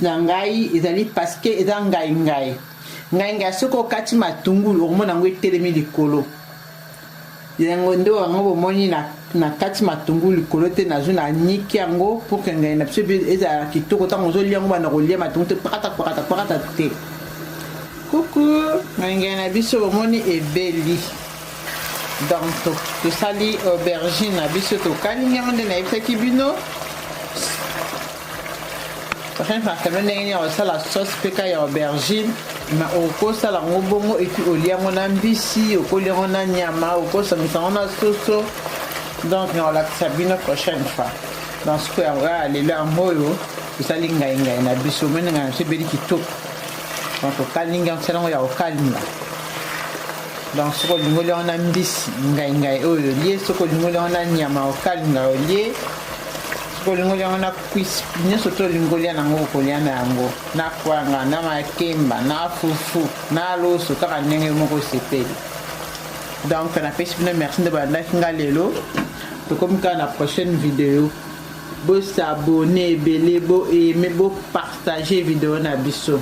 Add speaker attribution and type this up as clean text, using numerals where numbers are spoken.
Speaker 1: Na ngai ezali parce que eza ngai ngai ngai ngai. Soki okati matungulu, okomona yango etelemi likolo. Yango nde yango bomoni na kati matungulu likolo te. Nazwi, naniki yango pour que ngai na biso ezala kitoko. Ntango ozolia yango, banda kolia matungulu te, pakata pakata pakata te. Kuku ngai ngai na biso, bomoni ebeli. Donc tosali aubergine na biso, tokalingi yango nde nayebisaki bino. Prochaine fois ndenge nini osala sauce peka ya aubergine, ma okosala yango bongo. Et puis olia yango na mbisi, okolia yango na nyama, okosangisa yango na soso. Donc nakolakisa bino prochaine fois. Donc sikoyo yango ya lelo, yango oyo tosali ngai ngai na biso. Omoni ngai na biso ebeli kitoko. Donc tokalingi yango, tosala yango ya kokalinga. Donc soki olingi olia yango na mbisi, ngai ngai oyo olie. Soki olingi olia yango na nyama okalinga, olie. Soki olingi olia yango na cuisse, nyonso to olingi olia nango, okolia na yango na kwanga, na makemba, na fufu, na loso, kaka ndenge moko osepeli. Donc napesi bino merci nde balandaki nga lelo. Tokomi kaka na prochaine vidéo. Bos'abonner ebele, boaimer, bopartager vidéo na biso.